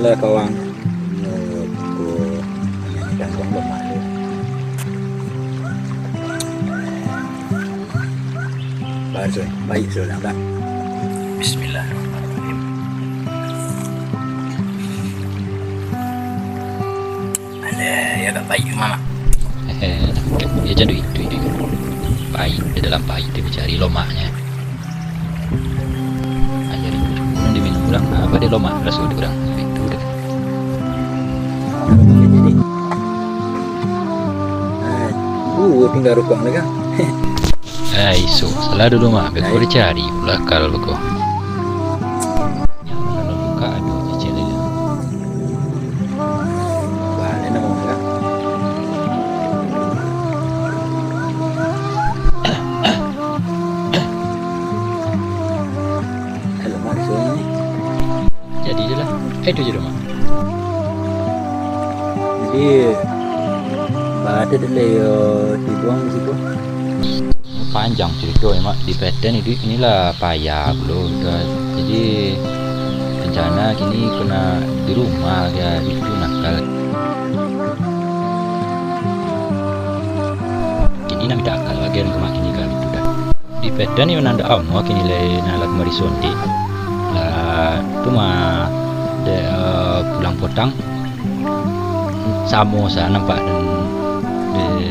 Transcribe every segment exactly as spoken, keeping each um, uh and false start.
Lah, kawan. Yo, ko, tangguang lemak tu. Baik, baik, sudah, Bang. Bismillahirrahmanirrahim. Alah, yo agak paik, Mak. Hehe, yo macam tu, itu, itu. Paik, di dalam paik tu dicari lomaknyo. Ayo, di ujung diminum urang, apo dek lomak raso di urang. Itu dah. Jadi, ah, tingga rokok ni, kan? Ah, iso. Salah dulu, Mak. Beko dicari pulo kalau beko. Kalau buka, aduh, cicil aja. Balik nama orang. Hello, Mak, suara ni. Jadi je lah. Eh, itu je dah, Mak. Jadi, baa tu dek lai yo dibuang di situ. Panjang cerito yo, Mak. Di Peten iduik inilah payah pulo, dah. Jadi, rencana kini ko nak di rumah ka itu nakal. Kini nak mintak akal bagai nan ka makin tingga itu dah. Di Peten yo nan dak amuah kini lai, nan lah kamari sondek. Lah, tu mah, dek, eh, pulang potang. Samo sa nampak dan, de,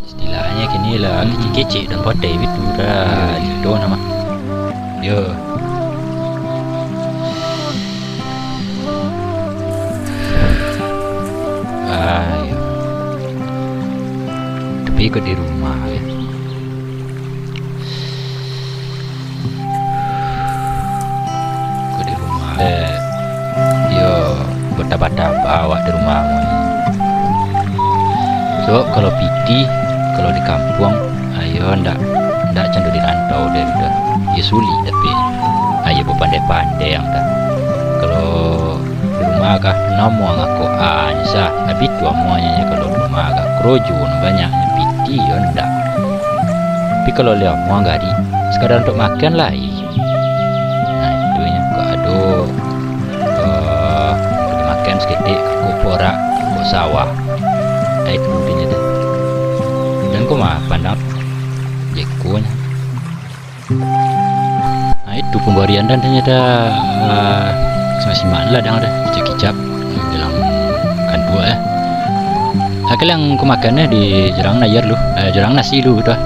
istilahnyo kini lah kecek-kecek dan potai bitu dah, gitu nama. Yo. Ah, yo. Tapi ko di rumah, yo. Ko di rumah, eh, yo, bataba-taba awak di rumah. Sabab kalau pitih, kalau di kampuang, ayo, ndak, ndak cando di rantau deh, dah. Yo sulik dapek. Ayo, bapandai-pandai ang dah. Kalau di rumah kah, namuah ngako anyo sah. Tapi tu amuahnyo, kalau di rumah kah, korojo nan banyak, pitih yo ndak. Tapi kalau lah amuah gari, sakadar untuak makan lai. Nah, itu nyo, kok ado, eh, makan saketek, kok porak, kok sawah. Nah, itu intinyo tu. Dan kok mah pandang jekonyo. Nah, itu pambarian dan ternyata, ah, sama simak lah dang dah, kicap-kicap dalam kantua, eh. Akhirnya aku makan, eh, di jurang air lu, eh, jurang nasi lu gitu, ah.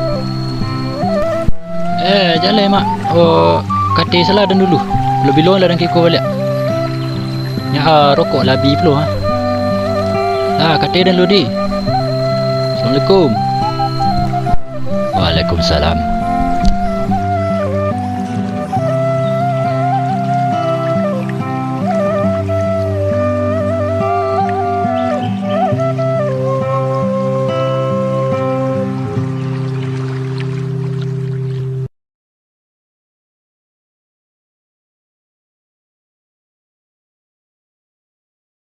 Eh, jan lai, Mak. Oh, kateh salah dan dulu. Bilo-bilo lah dan kiko baliak. Nya, ah, rokok lah abih pulo, ha. Ah, kateh dan dulu, di. Assalamualaikum. Waalaikumsalam.